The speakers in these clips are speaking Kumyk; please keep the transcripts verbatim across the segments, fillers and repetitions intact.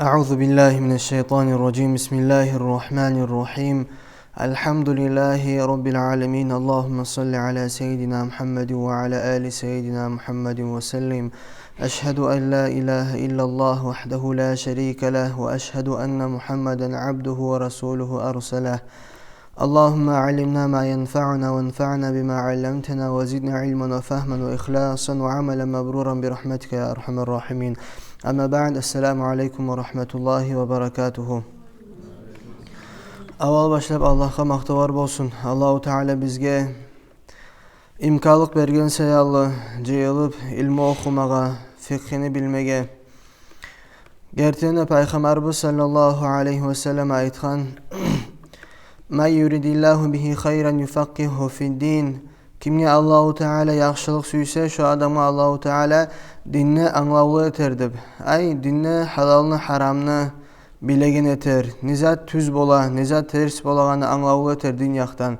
أعوذ بالله من الشيطان الرجيم. بسم الله الرحمن الرحيم. الحمد لله رب العالمين. اللهم صل على سيدنا محمد وعلى آل سيدنا محمد وسلم. أشهد أن لا إله إلا الله وحده لا شريك له، وأشهد أن محمدا عبده ورسوله أرسله. اللهم علمنا ما ينفعنا وانفعنا بما علمتنا وزدنا علما وفهما وإخلاصا وعملا مبرورا برحمتك يا أرحم الراحمين. أما بعد، السلام عليكم ورحمة الله وبركاته. Аввал башлап Аллагьгъа макътавлар болсун. Аллагьу Таала бизге имканлыкъ берген саялы жыйылып, илму охумагъа, фикъгьини билмеге. Гертиден де, Пайхаммарыбыз саллаллагьу алайгьи ва саллам айтгъан: «Ман юридиллагьу бигьи хайран юфакъкъигьгьу фиддин». Кимге Аллагьу Таала яхшылыкъ сюйсе, шо адамгъа Аллагьу Таала динни англавлу этер деп. Ай, динни гьалалны, гьарамны билеген этер. Не зат тюз бола, не зат терс болагъанны англавлу этер дин якъдан.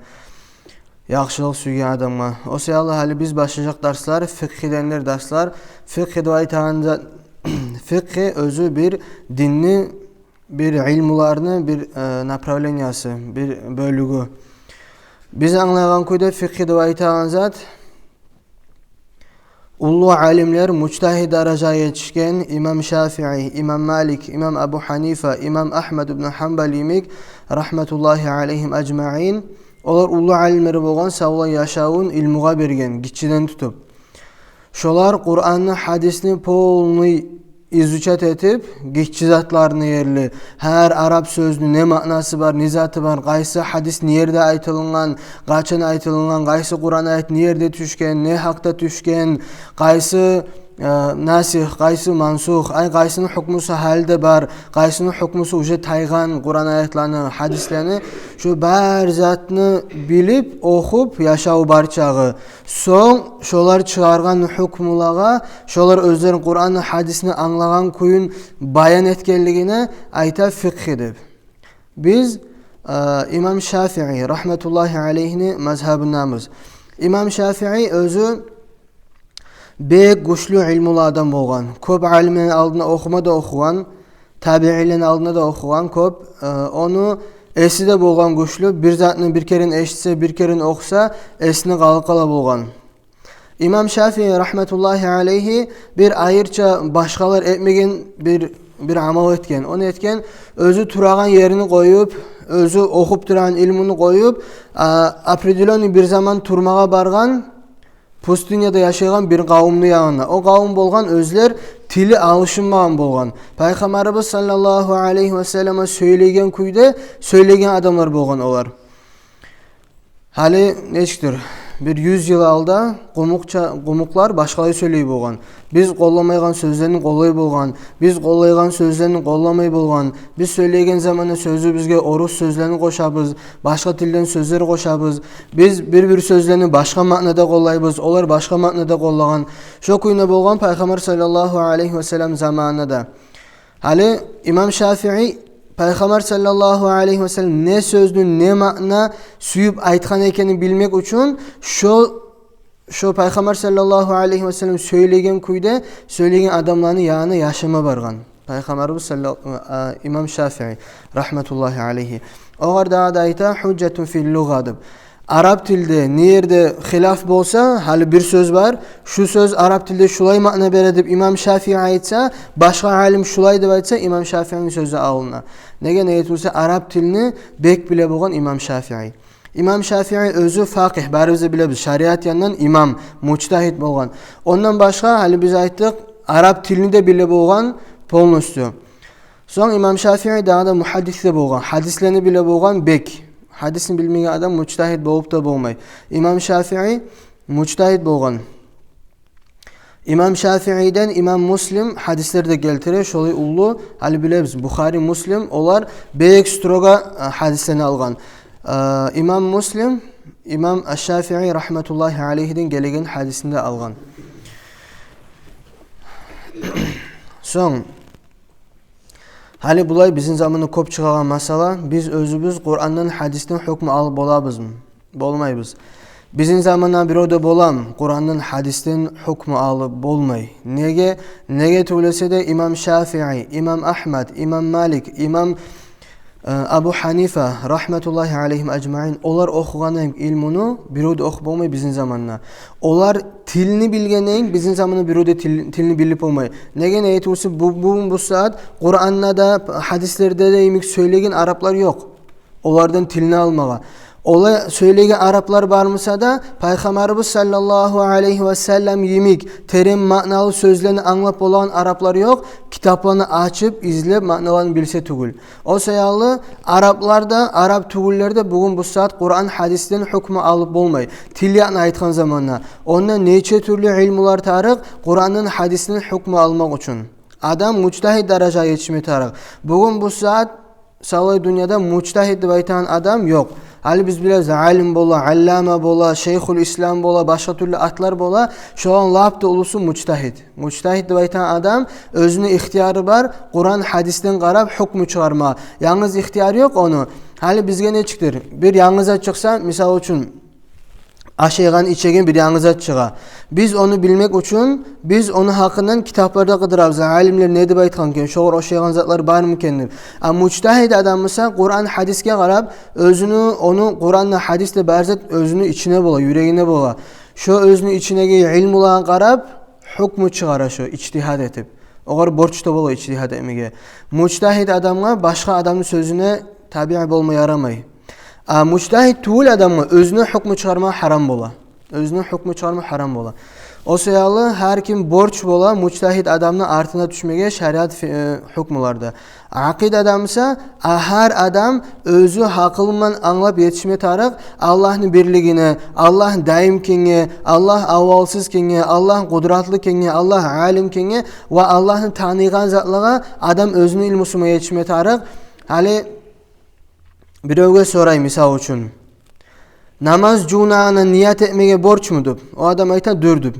Яхшылыкъ сюйген адамгъа. О саялы гьали биз башлажакъ дарслар, фикъгьиден дарслар. Фикъгьи деп айтагъан зат, фикъгьи оьзю бир динни, бир илмуланы бир, э, направлениясы, бир бёлюгю. Биз англайгъан кюйде фикъгьи деп айтагъан зат, уллу алимлер, мужтагьид даражагъа етишген имам Шафии, имам Малик, имам Абу Гьанифа, имам Агьмад ибну Гьанбал йимик, рагьматуллагьи алайгьим ажмаин, олар уллу алимлер болгъан, савлай яшавун илмугъа берген гиччиден тутуп. Шолар Къуранны, гьадисни полный изучать этип, гиччи затларына ерли, гьар араб сёзню не маънасы бар, не заты бар, къайсы гьадис не ерде айтылынгъан, къачан айтылынгъан, къайсы Къуран аят не ерде тюшген, не гьакъда тюшген, къайсы, э, насих, къайсы мансух, ай, къайсыны гьукмусу гьали де бар, къайсыны гьукмусу уже тайгъан Къуран аятланы, гьадислени, шо бар затны билип, охуп, яшав бар чагъы. Сонг шолар чыгъаргъан гьукмулагъа, шолар оьзлерин Къуранны, гьадисни англагъан кюйюн баян этгенлигине айта фикъгьи деп. Биз, э, имам Шафии, рагьматуллагьи алайгьини мазгьабындамыз. Имам Шафии оьзю бек гючлю илмулу адам болгъан. Кёп алимлени алдында охума да охугъан, табиинлени алдында да охугъан кёп. Э, ону эси де болгъан гючлю, бир затны бир керен эшитсе, бир керен охуса, эсине къалып къала болгъан. Имам Шафии, рагьматуллагьи алайгьи, бир айрыча башгъалар этмеген бир, бир амал этген. Ону этген, оьзю турагъан ерин къоюп, оьзю охуп турагъан илмуну къоюп, а, определённый бир заман турмагъа баргъан, пустыняда яшайгъан бир къавумну янына. О къавум болгъан, оьзлер тили алышынмагъан болгъан. Пайхаммарыбыз саллаллагьу алайгьи ва саллам сёйлеген кюйде сёйлеген адамлар болгъан олар. Гьали нечикдир, бир юз йыл алда къумукъча, къумукълар башгъалай сёйлей болгъан. Биз къолламайгъан сёзлени къоллай болгъан. Биз къоллайгъан сёзлени къолламай болгъан. Биз сёйлейген заманда сёзюбюзге орус сёзлени къошабыз, башгъа тилден сёзлер къошабыз. Биз бир-бир сёзлени башгъа маънада къоллайбыз, олар башгъа маънада къоллагъан. Шо кюйде болгъан Пайхаммар саллаллагьу алайгьи ва саллам заманында да. Гьали имам Шафии Пайхаммар саллаллагьу алайгьи ва саллам не сёзню, не маъна сююп айтгъан экенин билмек учун, шо, шо Пайхаммар саллаллагьу алайгьи ва саллам сёйлеген кюйде сёйлеген адамланы янына яшама баргъан. Пайхаммарыбыз салла-, а, имам Шафии, рагьматуллагьи алайгьи. Огъар дагъы да айта: «Гьужжатун фил лугъа», — деп. Араб тилде не ерде хилаф болса, гьали бир сёз бар, шу сёз араб тилде шулай маъна бере деп имам Шафии айтса, башгъа алим шулай деп айтса, имам Шафиини сёзю алына. Неге, неге тюгюл эсе, араб тилни бек биле болгъан имам Шафии. Имам Шафии оьзю факъигь, барыбыз да билебиз, шариат яндан имам, мужтагьид болгъан. Ондан башгъа, гьали биз айтдыкъ, араб тилни де биле болгъан полностью. Сонг имам Шафии дагъы да мугьаддис де болгъан, гьадислени биле болгъан бек. Гьадисни билмеген адам мужтагьид болуп да болмай. Имам Шафии мужтагьид болгъан. Имам Шафииден имам Муслим гьадислер де гелтире, шолай уллу, гьали билебиз, Бухари, Муслим, олар бек строго, а, гьадислени алгъан. А, имам Муслим имам Аш-Шафии, рагьматуллагьи алайгьиден гелеген гьадисни де алгъан. Сонг, гьали булай бизин заманда кёп чыгъагъан масъала: биз оьзюбюз Къурандан, гьадисден гьукму алып болабызмы? Болмайбыз. Бизин заманда биревде боламы, Къурандан, гьадисден гьукму алып болмай. Неге? Неге тюгюл эсе де, имам Шафии, имам Агьмад, имам Малик, имам, э, Абу Гьанифа, рагьматуллагьи алайгьим ажмаин, олар охугъан илмуну биревде охуп болмай бизин заманда. Олар тилни билген, бизин заманда биревде тил, тилни билип болмай. Неге? Неге тюгюл эсе, бу, бугюн бу сагьат Къуранда да, гьадислерде де йимик сёйлейген араплар ёкъ олардан тилни алмагъа. Олай сёйлейген араплар бар буса да, Пайхаммарыбыз саллаллагьу алайгьи ва саллам йимик терен маъналы сёзлени англап болагъан араплар ёкъ, китапланы ачып, излеп, маъналарын билсе тюгюл. О саялы араплар да, арап тюгюллер де бугюн бу сагьат Къуран, гьадисден гьукму алып болмай. Тил якъны айтгъан заманда, онда нече тюрлю илмулар тарыкъ Къурандан, гьадисден гьукму алмакъ учун. Адам мужтагьид даражагъа етишме тарыкъ. Бугюн бу сагьат савлай дюньяда мужтагьид деп айтагъан адам ёкъ. Гьали биз билебиз, алим бола, аллама бола, шейхул ислам бола, башгъа тюрлю атлар бола. Шоланы лап да уллусу мужтагьид. Мужтагьид деп айтагъан адам, оьзюню ихтияры бар Къуран, гьадисден къарап гьукму чыгъарма. Янгыз ихтияры ёкъ ону. Гьали бизге нечикдир? Бир янгы зат чыкъса, мисал учун, ашайгъан, ичеген бир янгы зат чыгъа. Биз ону билмек учун, биз ону гьакъындан китапларда къыдырабыз, алимлер не деп айтгъан экен, шогъар ошайгъан затлар бармы экен деп. А мужтагьид адам буса, Къуран, гьадисге къарап, оьзюню, ону Къуранда, гьадисде бар зат оьзюню ичинде бола, юрегинде бола. Шо оьзюню ичиндеги илмулагъа къарап, гьукму чыгъара шо, ижтигьад этип. Огъар борч да бола ижтигьад этмеге. Мужтагьид адамгъа башгъа адамны сёзюне табиъ болма ярамай. А мужтагьид тюгюл адамгъа оьзюне гьукму чыгъарма гьарам бола. Оьзюне гьукму чыгъарма гьарам бола. О саялы гьар ким борч бола мужтагьид адамны артына тюшмеге шариат фи-, э, гьукмуларда. Акъид адам буса, а гьар адам оьзю гьакъылы булан англап етишме тарыкъ Аллагьны бирлигине, Аллагь даим экенге, Аллагь авалсыз экенге, Аллагь къудратлы экенге, Аллагь алим экенге ва Аллагьны таныйгъан затлагъа адам оьзюню илмусу булан етишме тарыкъ. Гьали биревге сорай, мисал учун, намаз жувунагъангъа ният этмеге борчму деп. О адам айта, дюр деп.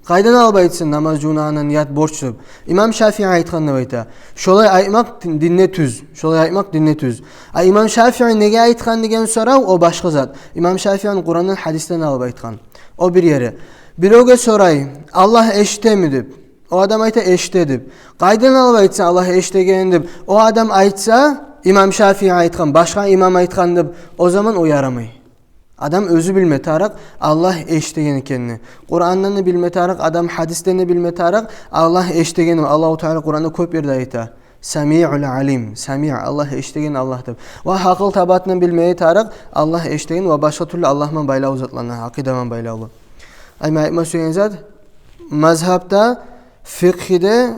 Къайдан алып айтсын намаз жувунагъангъа ният борч деп? Имам Шафии айтгъан деп айта. Шолай айтмакъ дин-, динде тюз. Шолай айтмакъ динде тюз. А имам Шафии неге айтгъан деген сорав, о башгъа зат. Имам Шафиини Къурандан, гьадисден алып айтгъан. О бир ери. Биревге сорай, Аллагь эшитеми деп. О адам айта, эшите деп. Къайдан алып айтса Аллагь эшитегенин деп, о адам айтса, имам Шафии айтгъан, башгъа имам айтгъан деп, о заман о ярамай. Адам оьзю билме тарыкъ Аллагь эшитеген экенни. Къурандан да билме тарыкъ, адам гьадисден де билме тарыкъ, Аллагь эшитегенни. Аллагьу Таала Къуранда кёп ерде айта. Самиъул алим, Самиъ, Аллагь эшитеген Аллагь деп. Ва гьакъыл табатындан билмеге тарыкъ Аллагь эшитеген ва башгъа тюрлю Аллагь булан байлавлу затланы, акъида булан байлавлу. Ай, мен айтма сюеген зат, мазгьабда, фикъгьиде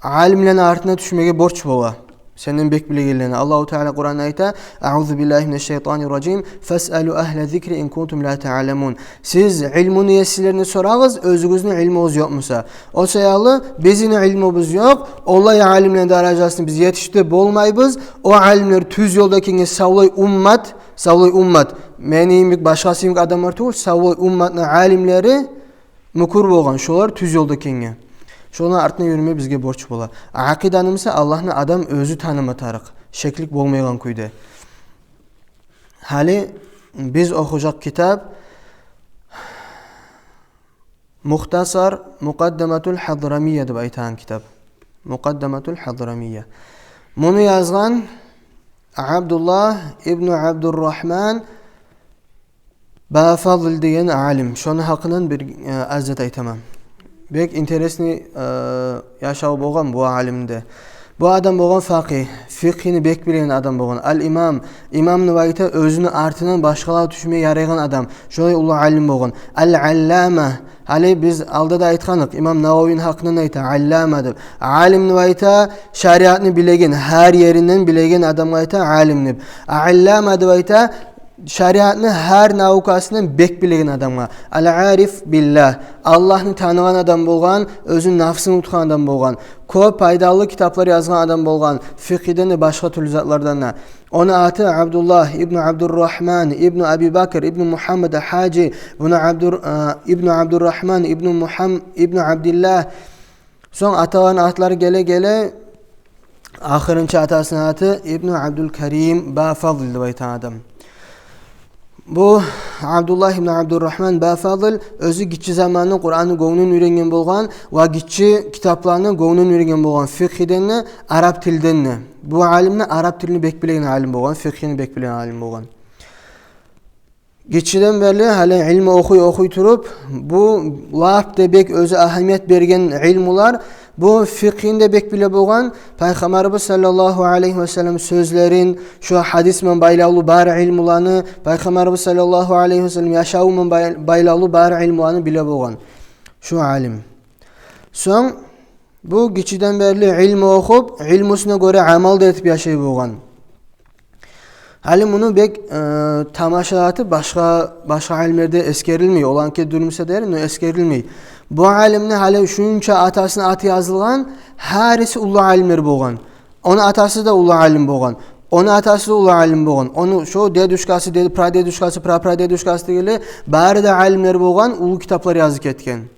алимлени артына тюшмеге борч бола. Сенден бек билегенлени. Аллагьу Таала Къуранда айта: «Аъузу биллагьи минаш шайтанир ражим. Фасъалу агьла зикри ин кунтум ла таъламун». Сиз илмуну еслерине сорагъыз, оьзюгюзню илмугъуз ёкъ буса. О саялы бизин илмубуз ёкъ, олай алимлени даражасына биз етишип де болмайбыз. О алимлер тюз ёлда экенге савлай уммат, савлай уммат, мени йимик, башгъасы йимик адамлар тюгюл, савлай умматны алимлери мюкюр болгъан, шолар тюз ёлда экенге. Шоланы артына юрюме бизге борч бола. Акъиданы буса Аллагьны адам оьзю таныма тарыкъ, шеклик болмайгъан кюйде. Гьали биз охужакъ китап Мухтасар Мукъаддаматул Хадрамия деп айтагъан китап. Мукъаддаматул Хадрамия. Муну язгъан Абдуллагь ибну Абдуррагьман Бафазл деген алим. Шону гьакъындан бир, э, аз зат айтаман. Бек интересный, э, яшав болгъан бу алимде. Бу адам болгъан факъигь, фикъгьини бек билеген адам болгъан. Ал-имам, имам деп айта оьзюню артындан башгъалагъа тюшме ярайгъан адам. Шолай уллу алим болгъан. Ал-аллама, гьали биз алда да айтгъаныкъ, имам Нававини гьакъындан айта, аллама деп. Алим деп айта шариатны билеген, гьар еринден билеген адамгъа айта алим деп. Аллама деп айта шариатны гьар наукасындан бек билеген адамгъа. Ал-ариф биллагь, Аллагьны таныгъан адам болгъан, оьзюню нафсын утгъан адам болгъан, кёп пайдалы китаплар язгъан адам болгъан, фикъгьиден де, башгъа тюрлю затлардан да. Ону аты Абдуллагь ибну Абдуррагьман ибну Аби Бакр ибну Мухаммад Гьажи ибну Абдур-, а, ибну Абдуррагьман ибну Мухам-, ибну Абдиллагь. Сонг аталаны атлары геле-геле, ахырынчы атасыны аты Ибну Абдулкарим Бафазл деп айтагъан адам. Бу Абдуллагь ибн Абдуррагьман ба Фадл оьзю гиччи заманы Къуранны гёнгюнден уьйренген болгъан ва гиччи китапланы гёнгюнден уьйренген болгъан, фикъгьиден де, араб тилден де. Бу алим де араб тилни бек билеген алим болгъан, фикъгьини бек билеген алим болгъан. Гиччиден берли гьали илму охуй-охуй туруп, бу лап да бек оьзю агьамият берген илмулар, бу фикъгьини де бек биле болгъан, Пайхаммарыбыз саллаллагьу алайгьи ва саллам сёзлерин, шо гьадис булан байлавлу бар илмуланы, Пайхаммарыбыз саллаллагьу алайгьи ва саллам яшаву булан бай-, байлавлу бар илмуланы биле болгъан шу алим. Сонг бу гиччиден берли илму охуп, илмусуна гёре амал да этип яшай болгъан. Гьали муну бек, э, тамашалаты башгъа, башгъа алимлерде эсгерилмей. Оланки дюрмюсе дер, но эсгерилмей. Бу алимни гьали шунча атасыны аты язылгъан, гьариси уллу алимлер болгъан. Ону атасы да уллу алим болгъан. Ону атасы да уллу алим болгъан. Ону шо дедушкасы, дед-, прадедушкасы, прапрадедушкасы дегенлер бары да алимлер болгъан, уллу китаплар язып гетген.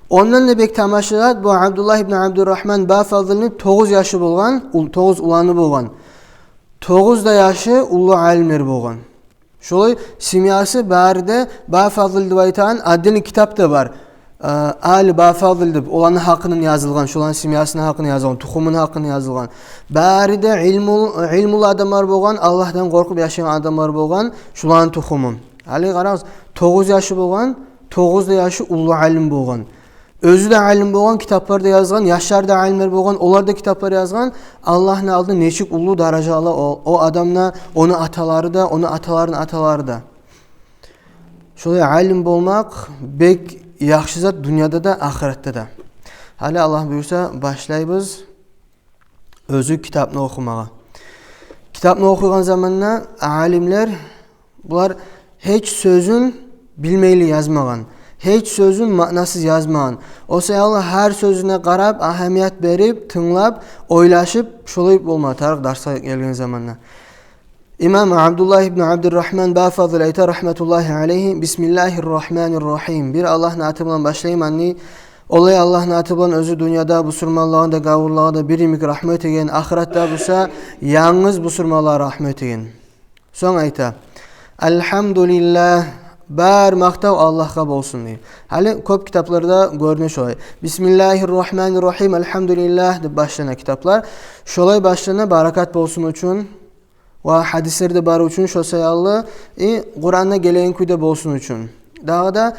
Ондан да бек тамашалат, бу Абдуллагь ибн Абдуррагьман ба Фадлны тогъуз яшы болгъан, ул-, тогъуз уланы болгъан. Тогъуз да яшы уллу алимлер болгъан. Шолай семьясы бары да, ба Фадл деп айтагъан отдельный китап да бар. Э, Али ба Фадл деп, оланы гьакъындан язылгъан, шоланы семьясыны гьакъындан язылгъан, тухумуну гьакъындан язылгъан. Бары да илмул-, илмулу адамлар болгъан, Аллагьдан къоркъуп яшайгъан адамлар болгъан, шоланы тухуму. Гьали къарагъыз, тогъуз яшы болгъан, тогъуз да яшы уллу алим болгъан. Оьзю де алим болгъан, китаплар да язгъан, яшлар да алимлер болгъан, олар да китаплар язгъан. Аллагьны алдында нечик уллу даражалы о, о адам да, ону аталары да, ону аталарыны аталары да. Шолай алим болмакъ бек яхшы зат дюньяда да, ахыратда да. Гьали Аллагь буюрса, башлайбыз оьзю китапны охумагъа. Китапны охуйгъан заманда алимлер, булар гьеч сёзюн билмейли язмагъан, гьеч сёзюн маънасыз язмагъан. О саялы гьар сёзюне къарап, агьамият берип, тынглап, ойлашып, шолай болма тарыкъ дарсгъа гелген заманда. Имам Абдуллагь ибн Абдуррагьман ба Фадл айта, рагьматуллагьи алайгьи: «Бисмиллагьир рагьманир рагьим». Бир Аллагьны аты булан башлайман, дей. Олай Аллагьны аты булан, оьзю дюньяда бусурманлагъа да, гавурлагъа да бир йимик рагьмат этеген, ахыратда буса янгыз бусурманлагъа рагьмат этеген. Сонг айта: «Альгьамдулиллагь, бар макътав Аллагьгъа болсун», — дей. Гьали кёп китапларда гёрюне шолай. «Бисмиллагьир рагьманир рагьим, альгьамдулиллагь», — деп башлана китаплар. Шолай башлана баракат болсун учун ва гьадислер де бар учун, шо саялы, и Къуранда гелеген кюйде болсун учун. Дагъы да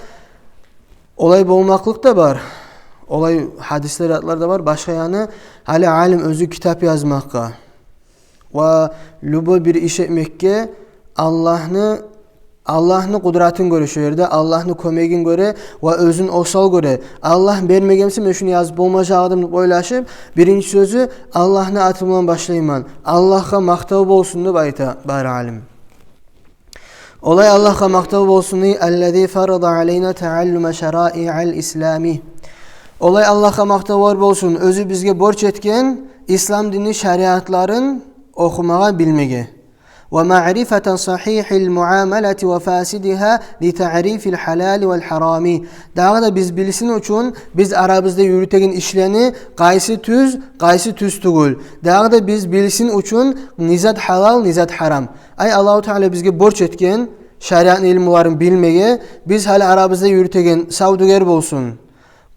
олай болмакълыкъ да бар. Олай гьадислер, атлар да бар. Башгъа яны, гьали алим оьзю китап язмакъгъа ва любой бир иш этмекге Аллагьны, Аллагьны къудратын гёре, шо ерде Аллагьны кёмегин гёре ва оьзюн осал гёре. «Аллагь бермеген буса, мен шуну язып болмажакъ эдим», — деп ойлашып, биринчи сёзю: «Аллагьны аты булан башлайман. Аллагьгъа макътав болсун», — деп айта бары алим. Олай Аллагьгъа макътав болсун, дей, «аллази фарада алайна тааллума шараиъал ислами». Олай Аллагьгъа макътавлар болсун, оьзю бизге борч этген ислам динни шариатларын охумагъа, билмеге. «Ва маърифата сагьигьил муамалати ва фасидигьа ли таърифил гьалали вал гьарами». Дагъы да биз билсин учун, биз арабызда юрютеген ишлени къайсы тюз, къайсы тюз тюгюл. Дагъы да биз билсин учун, не зат гьалал, не зат гьарам. Ай, Аллагьу Таала бизге борч этген шариатны илмуларын билмеге, биз гьали арабызда юрютеген савдюгер болсун,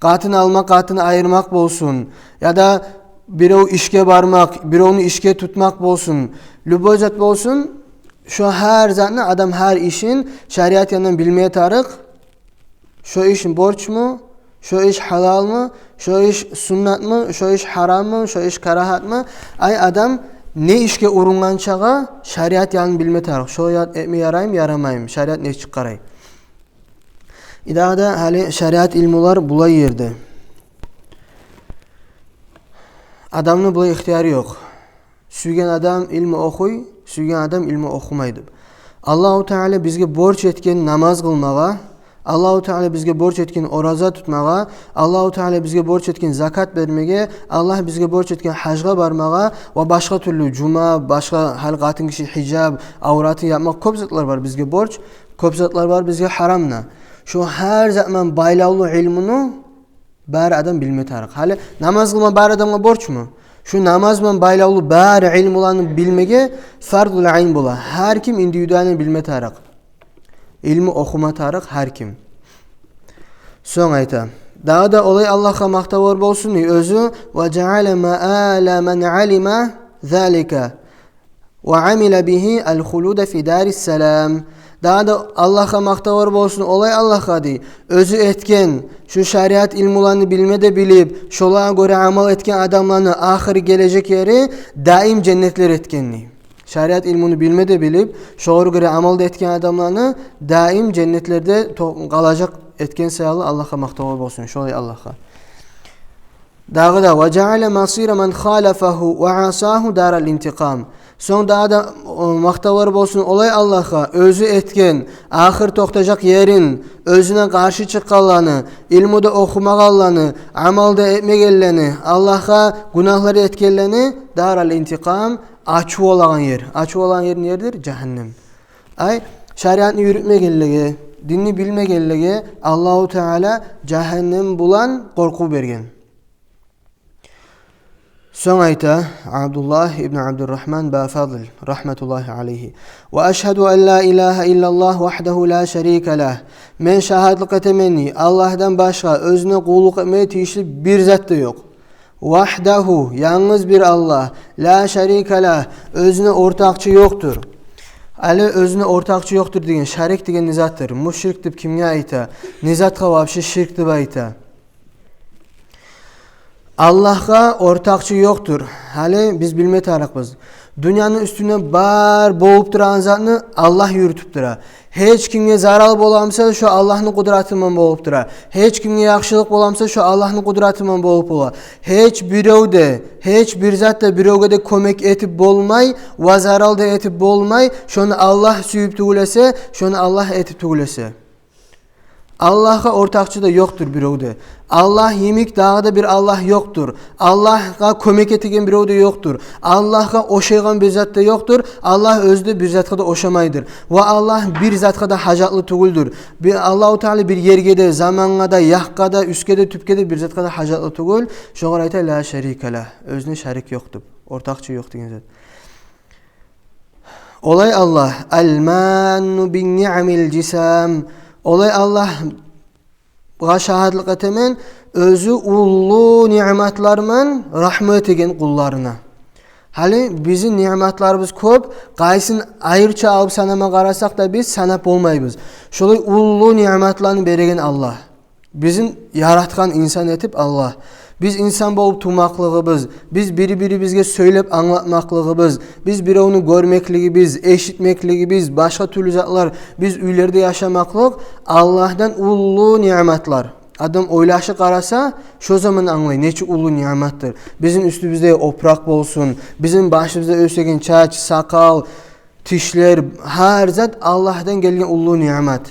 къатын алма, къатын айырмакъ болсун, яда бирев ишге бармакъ, биревню ишге тутмакъ болсун, любой зат болсун, шо гьар затны адам, гьар ишин шариат янындан билме тарыкъ. Шо иш борчму, шо иш гьалалмы, шо иш суннатмы, шо иш гьараммы, шо иш карагьатмы? Ай, адам не ишге урунгъанчагъа шариат янын билме тарыкъ. Шо зат этме ярайму, ярамайму, шариат нечик къарай? И дагъы да гьали шариат илмулар булай ерде. Адамны булай ихтияры ёкъ. Сюйген адам илму охуй, сюйген адам илму охумай деп. Аллагьу Таала бизге борч этген намаз къылмагъа, Аллагьу Таала бизге борч этген ораза тутмагъа, Аллагьу Таала бизге борч этген закат бермеге, Аллагь бизге борч этген гьажгъа бармагъа ва башгъа тюрлю жума, башгъа, гьали къатын гиши гьижаб, авратын япмакъ, кёп затлар бар бизге борч, кёп затлар бар бизге гьарам да. Шо гьар зат булан байлавлу илмуну бары адам билме тарыкъ. Гьали намаз къылма бары адамгъа борчму? Шу намаз булан байлавлу бары илмуланы билмеге фарзул айн бола. Гьар ким индивидуально билме тарыкъ. Илму охума тарыкъ гьар ким. Сонг айта. Дагъы да олай Аллагьгъа макътавлар болсун, оьзю: «Ва жаъала маала ман алима залика ва амила бигьи ал-хулуда фи дарис салам». Дагъы да Аллагьгъа макътавлар болсун, олай Аллагьгъа, дей, оьзю этген шу шариат илмуланы билме де билип, шолагъа гёре амал этген адамланы ахыр гележек ери даим женнетлер этгенни. Шариат илмуну билме де билип, шогъар гёре амал да этген адамланы даим женнетлерде то-, къалажакъ этген саялы Аллагьгъа макътавлар болсун, шолай Аллагьгъа. Дагъы да: «Ва жаъала масира ман халафагьу ва асагьу дарал интикъам». Сонг дагъы да, о, макътавлар болсун олай Аллагьгъа, оьзю этген ахыр токътажакъ ерин, оьзюне къаршы чыкъгъанланы, илму да охумагъанланы, амал да этмегенлени, Аллагьгъа гюнагьлар этгенлени дарал интикъам, ачув алагъан ер. Ачув алагъан ер не ердир? Жагьаннем. Ай, шариатны юрютмегенлеге, динни билмегенлеге Аллагьу Таала жагьаннем булан къоркъув берген. Сонг айта Абдуллагь ибн Абдуррагьман ба Фадл, рагьматуллагьи алайгьи: «Ва ашгьаду ан ла илагьа иллаллагь вагьдагьу ла шарика лагь». Мен шагьатлыкъ этемен, дей, Аллагьдан башгъа оьзюне къуллукъ этмеге тийишли бир зат да ёкъ. Вагьдагьу, янгыз бир Аллагь, ла шарика лагь, оьзюне ортакъчы ёкъдур. Гьали оьзюне ортакъчы ёкъдур деген, шарик деген не затдыр? Мушрик деп кимге айта? Не затгъа вообще ширк деп айта? Аллагьгъа ортакъчы ёкъдур. Гьали биз билме тарыкъбыз. Дюньяны уьстюнде бар болуп турагъан затны Аллагь юрютюп тура. Гьеч кимге зарал боламса, шо Аллагьны къудратындан болуп тура. Гьеч кимге яхшылыкъ боламса, шо Аллагьны къудратындан болуп бола. Гьеч бирев де, гьеч бир зат да биревге де кёмек этип болмай, ва зарал да этип болмай, шону Аллагь сююп тюгюл эсе, шону Аллагь этип тюгюл эсе. Аллагьгъа ортакъчы да ёкъдур бирев де. Аллагь йимик дагъы да бир Аллагь ёкъдур. Аллагьгъа кёмек этеген бирев де ёкъдур. Аллагьгъа ошайгъан бир зат да ёкъдур. Аллагь оьзю де бир затгъа да ошамайдыр. Ва Аллагь бир затгъа да гьажатлы тюгюлдюр. Бир, Аллагьу Таала бир ерге де, замангъа да, якъгъа да, уьстге де, тюпге де бир затгъа да гьажатлы тюгюл. Шогъар айта ла шарика лагь. Оьзюне шарик ёкъ деп. Ортакъчы ёкъ деген зат. Олай Аллагь, ал-манну бин-ниъамил-жисам. Олай Аллагьгъа шагьатлыкъ этемен, оьзю уллу ниъматларман рагьмат этеген къулларына. Гьали бизин ниъматларыбыз кёп, къайсын айрыча алып санама къарасакъ да, биз санап болмайбыз. Шолай уллу ниъматланы береген Аллагь. Бизин яратгъан инсан этип Аллагь. Биз инсан болуп тувмакълыгъыбыз, биз бири-бирибизге сёйлеп англатмакълыгъыбыз, биз биревню гёрмеклигибиз, эшитмеклигибиз, башгъа тюрлю затлар, биз уьйлерде яшамакълыкъ Аллагьдан уллу ниъматлар. Адам ойлашып къараса, шо заман англай, нечик уллу ниъматдыр. Бизин уьстюбюзде опуракъ болсун, бизин башыбызда оьсеген чач, сакъал, тишлер, гьар зат Аллагьдан гелген уллу ниъмат.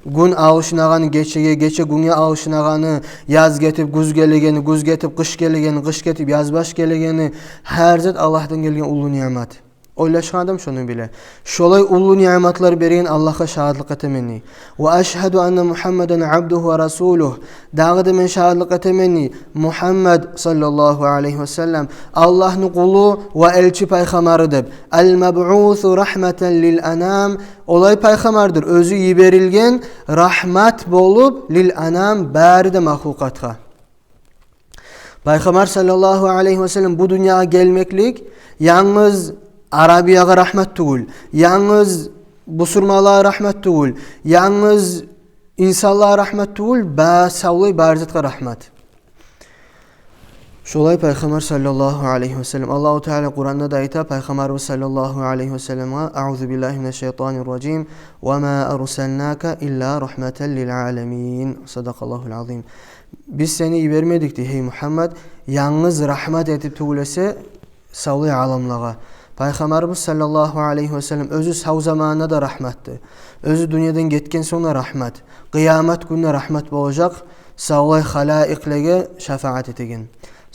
Гюн алышынагъаны гечеге, гече гюнге алышынагъаны, яз гетип гюз гелегени, гюз гетип къыш гелегени, къыш гетип язбаш гелегени, гьар зат Аллагьдан гелген уллу ниъмат. Ойлашгъан адам шону биле. Шолай уллу ниъматлар берген Аллагьгъа шагьатлыкъ этемен, дей. Ва ашгьаду анна Мухаммадан абдугьу ва расулугь. Дагъы да мен шагьатлыкъ этемен, дей, Мухаммад саллаллагьу алайгьи ва саллам Аллагьны къулу ва элчи пайхаммары деп. Ал-мабъусу рагьматан лил-анам. Олай пайхаммардыр, оьзю йиберилген рагьмат болуп, лил-анам, бары да махлукъатгъа. Пайхаммар саллаллагьу алайгьи ва саллам бу дюньягъа гелмеклик янгыз Арабиягъа рагьмат тюгюл, янгыз бусурманлагъа рагьмат тюгюл, янгыз инсанлагъа рагьмат тюгюл, ба-, савлай бары затгъа рагьмат. Шолай Пайхаммар саллаллагьу алайгьи ва саллам, Аллагьу Таала Къуранда да айта Пайхаммарыбыз саллаллагьу алайгьи ва салламгъа: «Аъузу биллагьи минаш-шайтанир-ражим. Ва ма арсалнака илла рагьматан лил-аламин». Садакъаллагьул-азим. Биз сени йибермедик, дей, гьей Мухаммад, янгыз рагьмат этип тюгюл эсе, савлай аламлагъа. Пайхаммарыбыз саллаллагьу алайгьи ва саллам оьзю сав заманында да рагьматды. Оьзю дюньядан гетген сонг да рагьмат. Къыямат гюнде рагьмат болажакъ савлай халаикълеге шафаат этеген.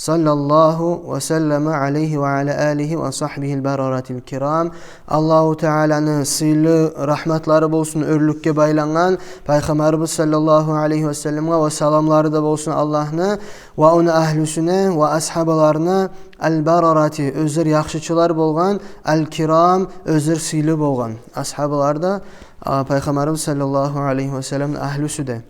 صلى الله وسلم عليه وعلى آله وصحبه البررة الكرام. Аллагьу Тааланы сыйлы рагьматлары болсун оьрлюкге байлангъан Пайхаммарыбыз саллаллагьу алайгьи ва салламгъа, ва саламлары да болсун Аллагьны ва ону агьлюсюне ва асгьабаларына, البررة, оьзлер яхшычылар болгъан, الكرام, оьзлер сыйлы болгъан асгьабалар да, а, Пайхаммарыбыз саллаллагьу алайгьи ва салламны агьлюсю де.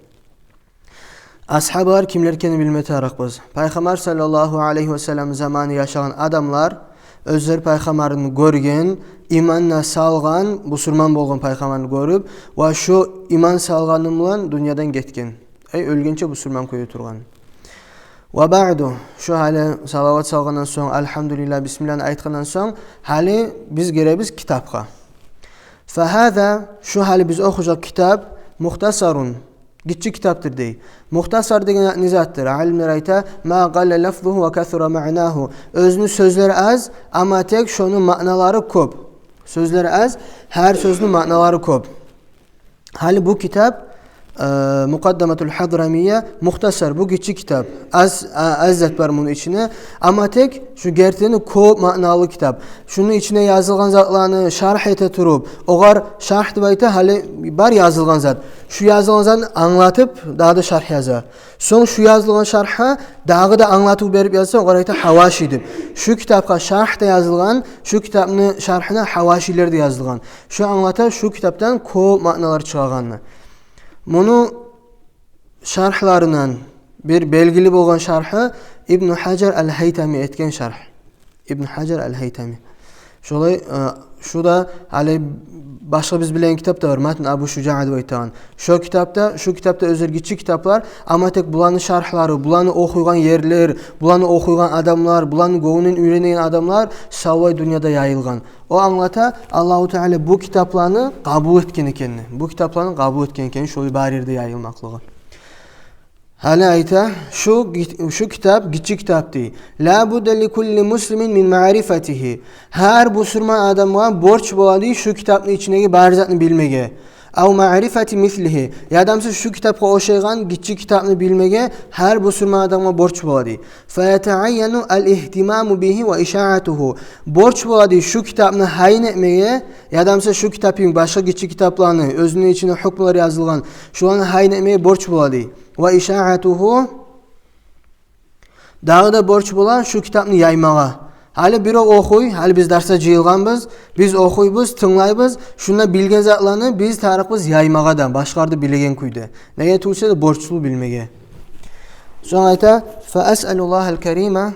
Асгьабалар кимлер экенин билме тарыкъбыз. Пайхаммар саллаллагьу алайгьи ва саллам заманы яшагъан адамлар, оьзлер Пайхаммарны гёрген, иманына салгъан, бусурман болгъан Пайхаммарны гёрюп, ва шо иман салгъаны булан дюньядан гетген. Эй, оьлгенче бусурман кюйде тургъан. وبعد, шо гьали салават салгъандан сонг, альгьамдулиллагь, бисмиллагьны айтгъандан сонг, гьали биз гиребиз китапгъа. فهذا, шо гьали биз охужакъ китап, مختصر, гиччи китапдыр дей. Мухтасар деген не затдыр? Алимлер айта: ما قل لفظه وكثر معناه. Оьзюню сёзлери аз, амма тек шону маъналары кёп. Сёзлери аз, гьар сёзню маъналары кёп. Гьали бу китап, э, Мукъаддаматул Гьадрамия, мухтасар, бу гиччи китап. Аз, а, аз зат бар муну ичинде, амма тек шу гертиден кёп маъналы китап. Шуну ичине язылгъан затланы шаргь эте туруп, огъар шаргь деп айта, гьали бар язылгъан зат. Шу язылгъан затны англатып, дагъы да шаргь яза. Сонг шу язылгъан шаргьгъа дагъы да англатыв берип язса, огъар айта гьаваши деп. Шу китапгъа шаргь да язылгъан, шу китапны шаргьына гьавашилер де язылгъан. Шу англата шу китапдан кёп маъналар чыгъагъанны. Муну шаргьларындан бир белгили болгъан шаргьы Ибну Гьажар аль-Гьайтами этген шаргь. Ибну Гьажар аль-Гьайтами. Шолай, э, шу да гьали башгъа биз билеген китап да бар, Матн Абу Шужаа деп айтагъан. Шо китапда, шу китапда оьзлер гиччи китаплар, амма тек буланы шаргьлары, буланы охуйгъан ерлер, буланы охуйгъан адамлар, буланы гёнгюнден уьйренеген адамлар савлай дюньяда яйылгъан. О англата Аллагьу Таала бу китапланы къабул этген экенни, бу китапланы къабул этген экенни, шолай бар ерде яйылмакълыгъы. Гьали айта, шу гит-, шу китап гиччи китап дей. لا بد لكل مسلم من معرفته. Гьар бусурман адамгъа борч бола дей шу китапны ичиндеги бар затны билмеге. أو معرفة مثله. Ядамса шу китапгъа ошайгъан гиччи китапны билмеге гьар бусурман адамгъа борч бола дей. فيتعين الاهتمام به وإشاعته. Борч бола дей шу китапны гьайын этмеге, ядамса шу китап йимик башгъа гиччи китапланы, оьзюню ичинде гьукмулар язылгъан, шуланы гьайын этмеге борч бола дей. وإشاعته. Дагъы да борч бола шу китапны яймагъа. Гьали бирев охуй, гьали биз дарсда жыйылгъанбыз, биз охуйбуз, тынглайбыз, шунда билген затланы биз тарыкъбыз яймагъа да, башгъалар да билеген кюйде. Неге тюгюл эсе де борчлу билмеге. Сонг айта: فأسأل الله الكريم,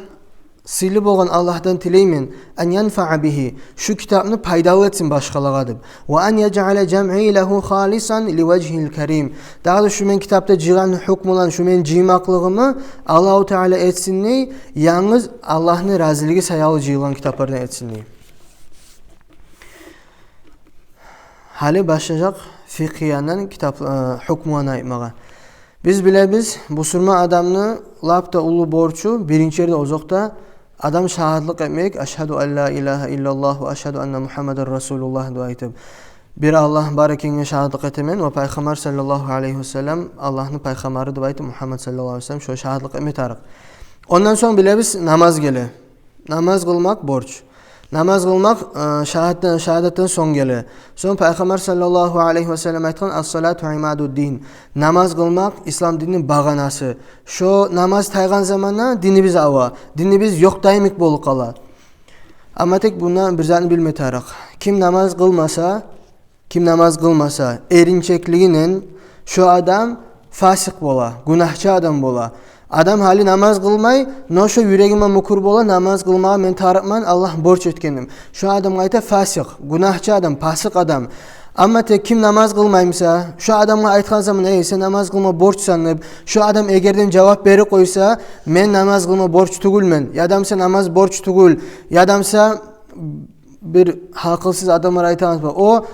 сыйлы болгъан Аллагьдан тилеймен, أن ينفع به, шу китапны пайдалы этсин башгъалагъа деп. وأن يجعل جمعي له خالصا لوجهه الكريم. Дагъы да шу мен китапда жыйгъан гьукмуланы, шу мен жыймакълыгъымны Аллагьу Таала этсин дей, янгыз Аллагьны разилиги саялы жыйылгъан китаплардан этсин дей. Гьали башлажакъ фикъгьи яндан китап, э, гьукмуланы айтмагъа. Биз билебиз, бусурман адамны лап да уллу борчу, биринчи ерде, озокъда, адам шагьатлыкъ этмек, أشهد أن لا إله إلا الله وأشهد أن محمدا رسول الله деп айтып, бир Аллагь бар экенге шагьатлыкъ этемен ва Пайхаммар саллаллагьу алайгьи ва саллам Аллагьны пайхаммары деп айтып, Мугьаммад саллаллагьу алайгьи ва саллам, шо шагьатлыкъ этме тарыкъ. Ондан сонг билебиз, намаз геле. Намаз къылмакъ борч. Намаз къылмакъ, э, шагьадатдан, шагьадатдан сонг геле. Сонг Пайхаммар саллаллагьу алайгьи ва саллам айтгъан: الصلاة عماد الدين. Намаз къылмакъ ислам динни багъанасы. Шо намаз тайгъан заманда динибиз ава, динибиз ёкъдай йимик болуп къала. Амма тек мунда бир затны билме тарыкъ. Ким намаз къылмаса, ким намаз къылмаса, эринчеклигинден, шо адам фасикъ бола, гюнагьчы адам бола. Адам гьали намаз къылмай, но шо юрегинде мюкюр бола, намаз къылмагъа мен тарыкъман, Аллагь борч этген деп. Шо адамгъа айта фасикъ, гюнагьчы адам, пасыкъ адам. Амма тек ким намаз къылмай буса, шо адамгъа айтгъан заман: «Эй, сен намаз къылма борчсан», — деп, шо адам эгерден жавап берип къойса: «Мен намаз къылма борч тюгюлмен», ядамса «Намаз борч тюгюл», ядамса бир гьакъылсыз адамлар айтамыз ба, о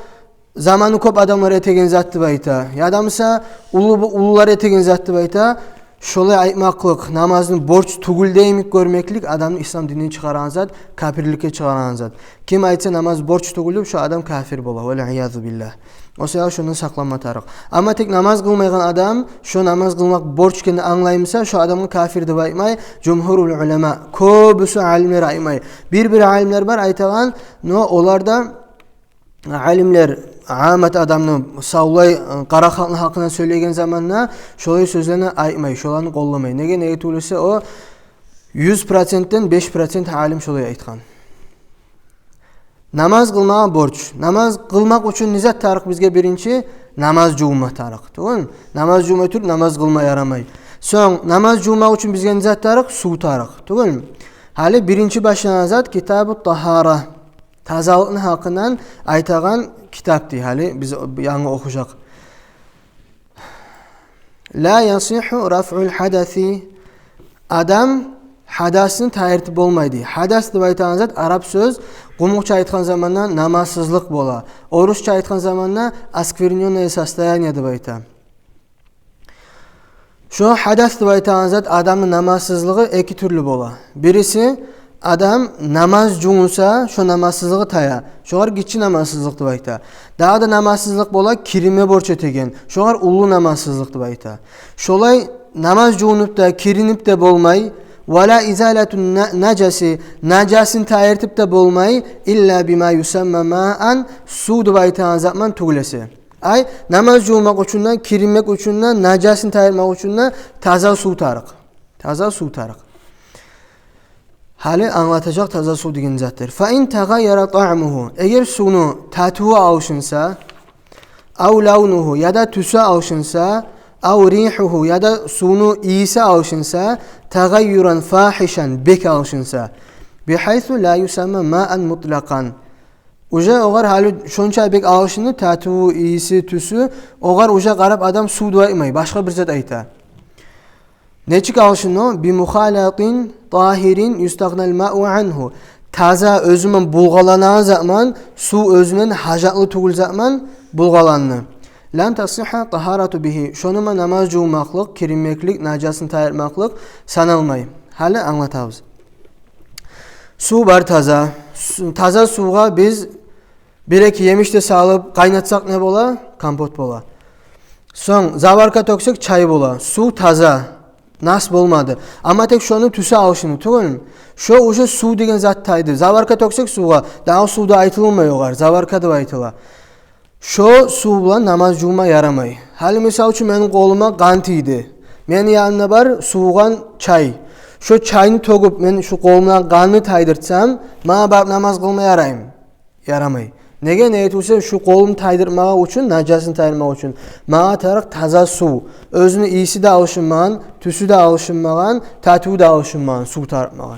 заманы кёп адамлар этеген зат деп айта, ядамса уллу, уллулар этеген зат деп айта. шолай айтмакълыкъ, намазны борч тюгюл де йимик гёрмеклик адамны ислам дининден чыгъарагъан зат, капирликге чыгъарагъан зат. Ким айтса намаз борч тюгюл деп, шо адам капир бола. Вал иязу биллагь. О саялы шондан сакъланма тарыкъ. Амма тек намаз къылмайгъан адам, шо намаз къылмакъ борч экенни англаймы буса, шо адамгъа капир деп айтмай жумгьурул улама. Кёбюсю алимлер айтмай. Бир-бир алимлер бар айтагъан, но олар да, алимлер, амат адамны, савлай, къара халкъны гьакъында сёйлейген заманда шолай сёзлени айтмай, шоланы къолламай. Неге, неге тюгюл эсе, о юз процентден беш процент алим шолай айтгъан. Намаз къылмагъа борч. Намаз къылмакъ учун не зат тарыкъ бизге? Биринчи, намаз жувунма тарыкъ. Тюгюлмю? Намаз жувунмай туруп намаз къылма ярамай. Сонг, намаз жувунмакъ учун бизге не зат тарыкъ? Сув тарыкъ. Тюгюлмю? Гьали биринчи башланагъан зат китабу тагьара. Тазалыкъны гьакъындан айтагъан китап дей. Гьали биз янгы охужакъ. Ла ясихху рафъул хадаси. Адам хадасны тайдырып болмай дей. Хадас деп айтагъан зат арап сёз, къумукъча айтгъан заманда намазсызлыкъ бола. Орусча айтгъан заманда осквернённое состояние деп айта. Шо хадас деп айтагъан зат, адамны намазсызлыгъы эки тюрлю бола. Бириси, адам намаз жувунса, шо намазсызлыгъы тая. Шогъар гиччи намазсызлыкъ деп айта. Дагъы да намазсызлыкъ бола, киринме борч этеген. Шогъар уллу намазсызлыкъ деп айта. Шолай намаз жувунуп да, киринип де болмай. Ва ла изалату на-, нажаси, нажасны тайдырып да болмай. Илла бима юсамма маан, сув деп айтагъан затман тюгюл эсе. Ай, намаз жувунмакъ учун да, киринмек учун да, нажасны тайдырмакъ учун да таза сув тарыкъ. Таза сув тарыкъ. Гьали англатажакъ таза сув деген затны. Фа ин тагъайяра таъмугьу. Эгер сувну татыву алышынса, ав лавнугьу, яда тюсю алышынса, ав ригьугьу, яда сувну ийиси алышынса, тагъайюран фагьишан, бек алышынса. Бигьайсу ла юсамма маан мутлакъан. Уже огъар гьали шонча бек алышынды, татыву, ийиси, тюсю, огъар уже къарап адам сув деп айтмай, башгъа бир зат айта. Нечик алышынды о? Би мухалатин тагьирин юстагънал мау ангьу. Таза, оьзюман булгъаланагъан затман, сув оьзюнден гьажатлы тюгюл затман булгъаланды. Лам тасихха тагьарату бигьи. Шонуман намаз жувунмакълыкъ, киринмеклик, нажасны тайдырмакълыкъ саналмай. Гьали англатабыз. Сув бар таза. Су-, таза сувгъа биз бир-эки емиш де салып къайнатсакъ, не бола? Компот бола. Сонг заварка тёксек, чай бола. Сув таза. Нас болмады. Амма тек шону тюсю алышынды, тюгюлмю? Шо уже сув деген зат тайды. Заварка тёксек сувгъа, дагъы сув деп айтылмай огъар, заварка деп айтыла. Шо сув булан намаз жувма ярамай. Гьали, мисал учун, мени къолума къан тийди. Мени янымда бар сувугъан чай. Шо чайны тёгюп, мен шу къолумдан къанны тайдыртсам, магъа барып намаз къылма яраймы? Ярамай. Неге, неге тюгюл эсе, шу къолумну тайдыртмагъа учун, нажасны тайдырмагъа учун магъа тарыкъ таза сув. Оьзюню ийиси де алышынмагъан, тюсю де алышынмагъан, татыву да алышынмагъан сув тарыкъ магъа.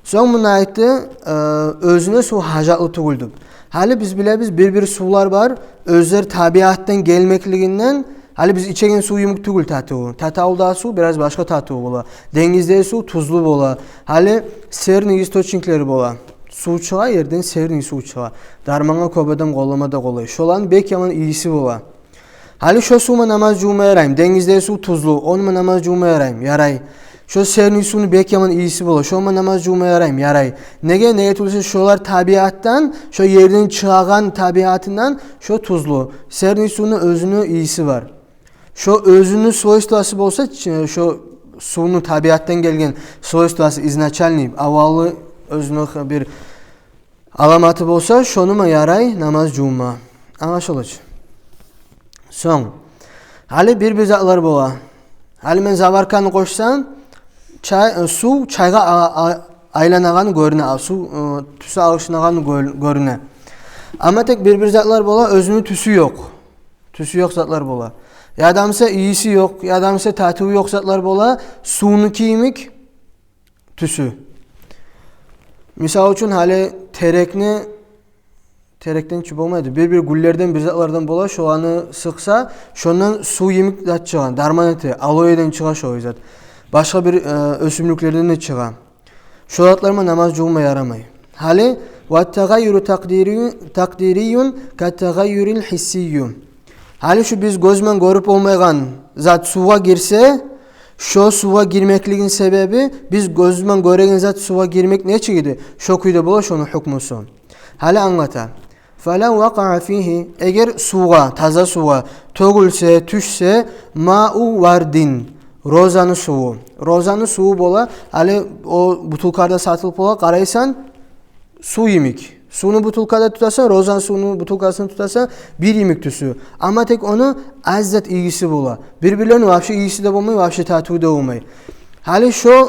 Сонг мунда айтды, э, оьзюне сув гьажатлы тюгюл деп. Гьали биз билебиз, бир-бир сувлар бар, оьзлер табиатдан гелмеклигинден, гьали биз ичеген сув йимик тюгюл татыву. Татавул дагъы сув бираз башгъа татыву бола. Денгиздеги сув тузлу бола. Гьали серный источниклер бола. Сув чыгъа, ерден серный сув чыгъа. Дармангъа кёп адам къоллама да къолай. Шоланы бек яман ийиси бола. Гьали шо сувман намаз жувма яраймы? Денгиздеги сув тузлу, онуман намаз жувма яраймы? Ярай. Шо серный сувну бек яман ийиси бола, шонуман намаз жувма яраймы? Ярай. Неге, неге тюгюл эсе, шолар табиатдан, шо ерден чыгъагъан табиатындан шо тузлу. Серный сувну оьзюню ийиси бар. Шо оьзюню свойствосу болса, ч-, шо сувну табиатдан гелген свойствосу изначальный, аввалы оьзюню х-, бир аламаты болса, шонуман ярай намаз жувма. Англашыла чы. Сонг, гьали бир-бир затлар бола. Гьали мен заварканы къошсам, чай, э, сув чайгъа а-, а-, айланагъаны гёрюне, а, сув, э, тюсю алышынагъаны гёр-, гёрюне. Амма тек бир-бир затлар бола, оьзюню тюсю ёкъ. Тюсю ёкъ затлар бола. Яда буса ийиси ёкъ, яда буса татыву ёкъ затлар бола, сувнуки йимик тюсю. Мисал учун, гьали терекни, терекден чи болмайды, бир-бир гюллерден, бир затлардан бола, шоланы сыкъса, шондан сув йимик зат чыгъа, дарман эте, алоэден чыгъа шо зат. Башгъа бир, э, оьсюмлюклерден де чыгъа. Шо затларман намаз жувма ярамай. Гьали, ва тагъайюру такъдирию-, такъдириюн ка тагъайюрил хиссию. Гьали шу биз гёзман гёрюп болмайгъан зат сувгъа гирсе, Шо сувгъа гирмеклигин себеби, биз гёзюмен гёреген зат сувгъа гирмек нечик эди, шо кюйде бола шону гьукмусу. Гьали англата. Фалав вакъаа фигьи, эгер сувгъа, таза сувгъа тёгюлсе, тюшсе, мау вардин, розаны суву. Розаны суву бола, гьали о бутылкаларда сатылып бола, къарайсан, сув йимик. Сувну бутылкада тутасан, розаны сувну бутылкасын тутасан, бир йимик тюсю. Амма тек ону аз зат ийиси бола. Бир-бирлени вообще ийиси де болмай, вообще татыву да болмай. Гьали шо,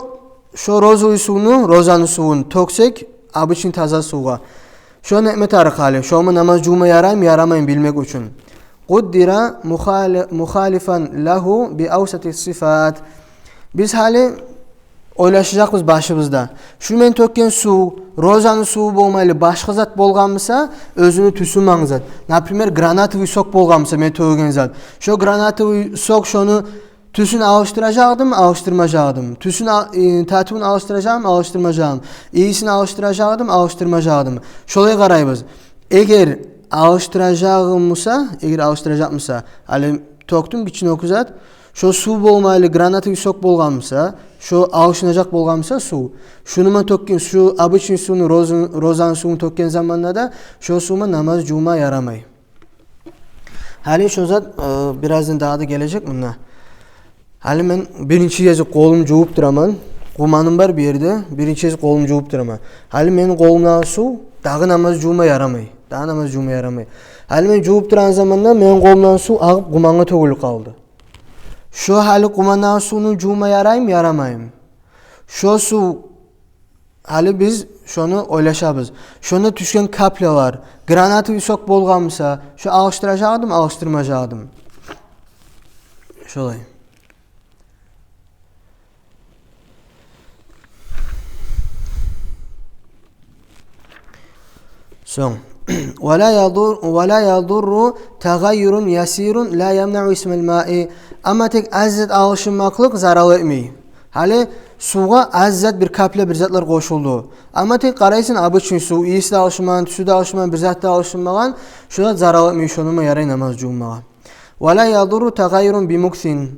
шо розовый сувну, розаны сувун тёксек, обычный таза сувгъа. Шо не этме тарыкъ гьали? Шома намаз жувма яраймы, ярамаймы билмек учун. Къуддира мухали-, мухалифан лагьу би авсати сифат. Биз гьали ойлашажакъбыз башыбызда. Шу мен тёкген сув, розаны суву болмайлы, башгъа зат болгъан буса, оьзюню тюсю ман зат. Например, гранатовый сок болгъан буса, мен тёгеген зат. Шо гранатовый сок, шону тюсюн алышдыражакъ эдим, алышдырмажакъ эдим. Тюсюн ал-, э, татывун алышдыражакъ эдим, алышдырмажакъ эдим. Ийисин алышдыражакъ эдим, алышдырмажакъ эдим. Шолай къарайбыз. Эгер алышдыражагъым буса, эгер алышдыражакъ буса, гьали тёкдюм гиччинокъ зат, шо сув болмайлы, гранатовый сок болгъан буса, шо алышынажакъ болгъан буса сув, шуну мен тёкген, шу обычный сувну, розу-, розаны сувун тёкген заманда да, шо сувма намаз жувма ярамай. Гьали шо зат, э, бираздан дагъы да гележек мунда. Гьали мен биринчи гезик къолум жувуп тураман. Къуманым бар бу ерде. Биринчи гезик къолум жувуп тураман. Гьали мени къолумдагъы сув дагъы намаз жувма ярамай. Дагъы намаз жувма ярамай. Гьали мен жувуп турагъан заманда мени къолумдан сув агъып къумангъа тёгюлюп къалды. Шо гьали къумандагъы сувну жувма яраймы, ярамаймы? Шо сув, гьали биз шону ойлашабыз. Шонда тюшген каплялар, гранатовый сок болгъан буса, шо алышдыражакъ эдим, алышдырмажакъ эдим. Шолай. Сонг. Ва ла ядур-, ва ла ядурру тагъайюрун ясирун ла ямнау исмал маи. Амма тек аз зат алышынмакълыкъ зарал этмей. Гьали сувгъа аз зат, бир капля, бир затлар къошулду. Амма тек къарайсан, обычный сув, ийиси де алышынмагъан, тюсю де алышынмагъан, бир зат да алышынмагъан, шо зат зарал этмей, шонума ярай намаз жувунмагъа. Ва ла ядурру тагъайюрун би муксин.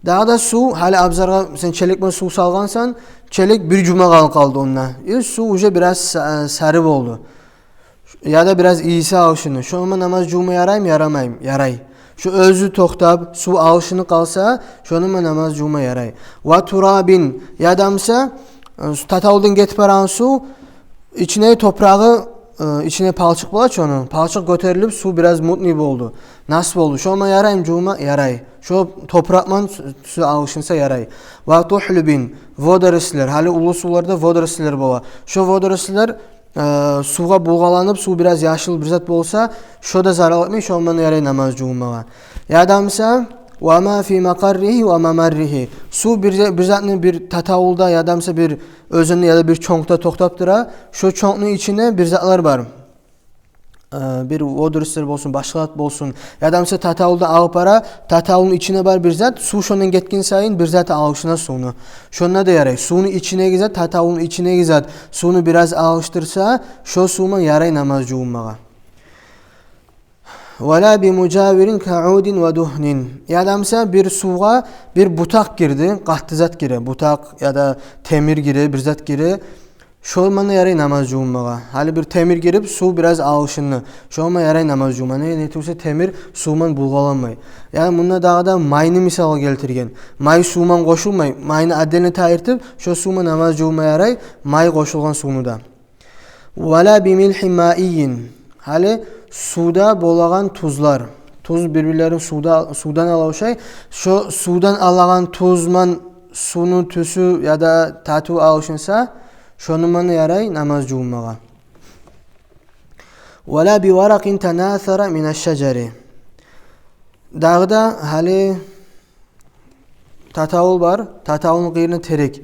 Дагъы да сув, гьали абзаргъа сен челек булан сув салгъансан, челек бир жума къалып къалды онда. Э, сув уже бираз са-, сары болду. Яда бираз ийиси алышынды. Шонума намаз жувма яраймы, ярамаймы? Ярай. Шо оьзю токътап, сув алышынып къалса, шонума намаз жувма ярай. Ва турабин, яда буса, э, татавулдан гетип барагъан сув, ичине топурагъы, э, ичине палчыкъ бола чы ону. Палчыкъ гётерилип, сув бираз мутный болду. Нас болду. Шома яраймы жувма? Ярай. Шо топуракъ ман су-, сув алышынса ярай. Ва тухлюбин, водоросляр. Гьали уллу сувларда водоросляр бола. Шо водоросляр, э, сувгъа булгъаланып, сув бираз яшыл бир зат болса, шо да зарал этмей, шома ярай намаз жувунмагъа. Яда буса, ва ма фи макъарригьи ва мамарригьи. Сув бир за-, бир затны бир татавулда, яда буса бир оьзенде, яда бир чонкъда токътап тура. Шо чонкъну ичинде бир затлар бар. Э, бир водоросляр болсун, башгъа зат болсун. Яда буса татавулда агъып бара, татавулну ичинде бар бир зат, сув шондан гетген сайын бир зат алышына сувну. Шонда да ярай. Сувну ичиндеги зат, татавулну ичиндеги зат сувну бираз алышдырса, шо сувман ярай намаз жувунмагъа. Ва ла би мужавирин ка удин ва дугьнин. Яда буса бир сувгъа бир бутакъ гирди, къатты зат гире, бутакъ яда темир гире, бир зат гире. Шо ман да ярай намаз жувунмагъа. Гьали бир темир гирип, сув бираз алышынды. Шо ман ярай намаз жувунмагъа. Не, не тюгюл де темир сувман булгъаланмай. Яни мунда дагъы да майны мисалгъа гелтирген. Май сувман къошулмай. Майны отдельно тайдыртып, шо сувман намаз жувунма ярай, май къошулгъан сувну да. Ва ла би милгьи маийин. Гьали сувда болагъан тузлар. Туз бир-бирлерин сувда, сувдан ала ошай. Шо сувдан алагъан тузман сувну тюсю яда татыву алышынса, шону ман ярай намаз жувунмагъа. Ва ла би варакъин танасара мина шажари. Дагъы да гьали татавул бар, татавулну къырыйына терек.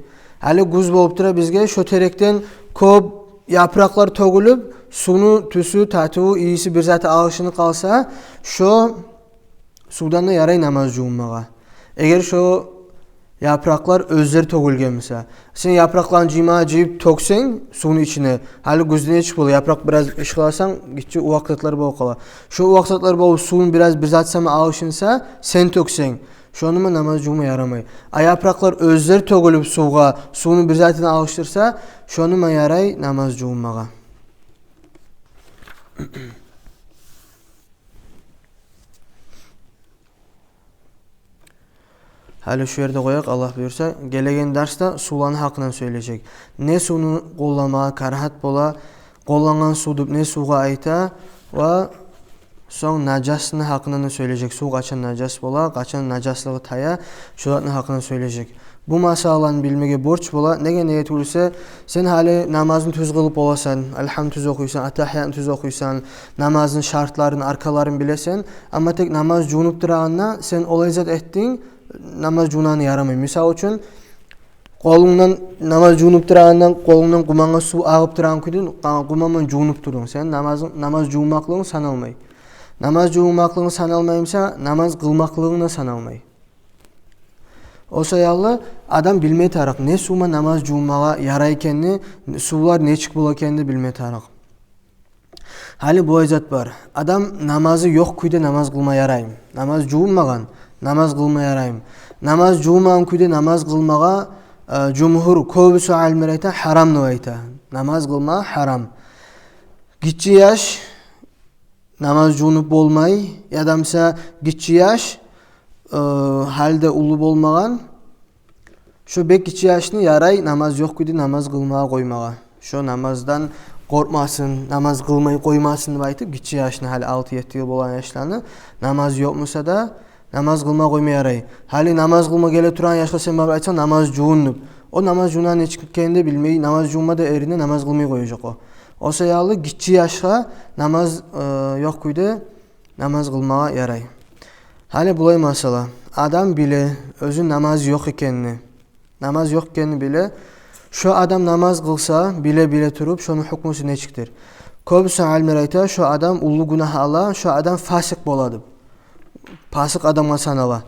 Гьали гюз болуп тура бизге, шо терекден кёп япыракълар тёгюлюп, сувну тюсю, татыву, ийиси, бир заты алышынып къалса, шо сувдан да ярай намаз жувунмагъа. Эгер шо япыракълар оьзлери тёгюлген буса. Сен япыракъланы жыйма жыйып тёксенг сувну ичине, гьали гюзде нечик бола, япыракъ бираз ышкъыласанг, гиччи увакъ затлар болуп къала. Шо увакъ затлар болуп, сувну бираз бир зат сама алышынса, сен тёксенг, Шонуман намаз жувма ярамай. А япыракълар оьзлер тёгюлюп сувгъа, сувну бир затына алышдырса, шонуман ярай намаз жувунмагъа. Гьали шу ерде къояйыкъ, Аллагь буюрса. Гелеген дарсда сувланы гьакъындан сёйлежек. Не сувну къолламагъа карагьат бола, къоллангъан сув деп не сувгъа айта, ва сонг нажасны гьакъындан да сёйлежек. Сув къачан нажас бола, къачан нажаслыгъы тая, шоланы гьакъындан сёйлежек. Бу масъаланы билмеге борч бола. Неге, неге тюгюл эсе, сен гьали намазны тюз къылып боласан, альгьамны тюз охуйсан, аттагьиятны тюз охуйсан, намазны шартларын, арканларын билесен, амма тек намаз жувунуп турагъанда сен олай зат этдинг, намаз жувунагъанга ярамай. Мисал учун, къолунгдан, намаз жувунуп турагъанда къолунгдан къумангъа сув агъып турагъан кюйде къа-, къуман булан жувунуп турдунг. Сен намазынг, намаз жувунмакълыгъынг саналмай. Намаз жувунмакълыгъынг саналмай буса, намаз къылмакълыгъынг да саналмай. О саялы адам билме тарыкъ, не сувман намаз жувунмагъа ярай экенни, сувлар нечик бола экенни билме тарыкъ. Гьали булай зат бар. Адам намазы ёкъ кюйде намаз къылма яраймы? Намаз жувунмагъан, намаз къылма яраймы? Намаз жувунмагъан кюйде намаз къылмагъа, э, жумгьур, кёбюсю алимлер айта, гьарам деп айта. Намаз къылма гьарам. Гиччи яш намаз жувунуп болмай, ядамса гиччи яш, э, гьали де уллу болмагъан. Шо бек гиччи яшны ярай намаз ёкъ кюйде намаз къылмагъа къоймагъа. Шо намаздан къоркъмасын, намаз къылмай къоймасын деп айтып, гиччи яшны, гьали алты-етти йыл болгъан яшланы, намаз ёкъ буса да, намаз къылма къойма ярай. Гьали намаз къылма геле турагъан яшгъа сен барып айтсанг, намаз жувун деп, о намаз жувунагъан нечик экенни де билмей, намаз жувунма да эрине, намаз къылмай къояжакъ о. О саялы гиччи яшгъа намаз, э, ёкъ кюйде намаз къылмагъа ярай. Гьали булай масъала. Адам биле оьзю намаз ёкъ экенни. Намаз ёкъ экенни биле. Шо адам намаз къылса, биле-биле туруп, шону гьукмусу нечикдир? Кёбюсю алимлер айта, шо адам уллу гюнагь ала, шо адам фасикъ бола деп. Пасыкъ адамгъа санала.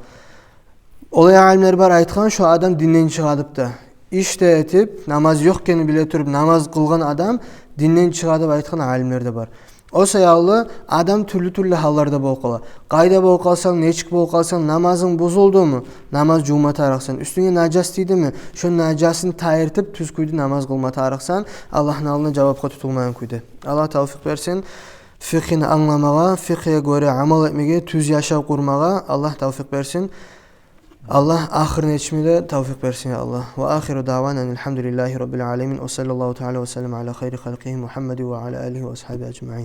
Олай алимлер бар айтгъан, шо адам динден чыгъа деп де. Иш де этип, намаз ёкъ экенни биле туруп, намаз къылгъан адам динден чыгъа деп айтгъан алимлер де бар. О саялы адам тюрлю-тюрлю гьалларда болуп къала. Къайда болуп къалсанг, нечик болуп къалсанг, намазынг бузулдуму, намаз жувма тарыкъсан. Уьстюнге нажас тийдими, шо нажасын тайдыртып, тюз кюйде намаз къылма тарыкъсан, Аллагьны алдында жавапгъа тутулмагъан кюйде. Аллагь тавфикъ берсин. Фикъгьини англамагъа, фикъгьиге гёре амал этмеге, тюз яшав къурмагъа Аллагь тавфикъ берсин. Аллагь ахырын этишме де тавфикъ берсин, я Аллагь. Ва ахиру даъвана анил гьамдулиллагьи раббил аламин. Ва саллаллагьу таала ва саллам ала хайри халкъигьи Мугьаммадин ва ала алигьи ва асгьабигьи ажмаин.